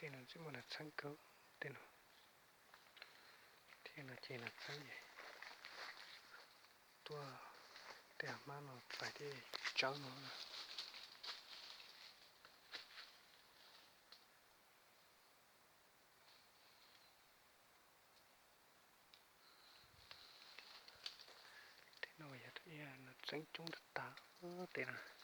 Tej no tsis muaj nas txheeb kawg, tej no thiab no ces nas txheeb ces tuaj tej hav hmab no pais thiaj tsawb no. Tej no yog nas txheeb coob tag tag tej no.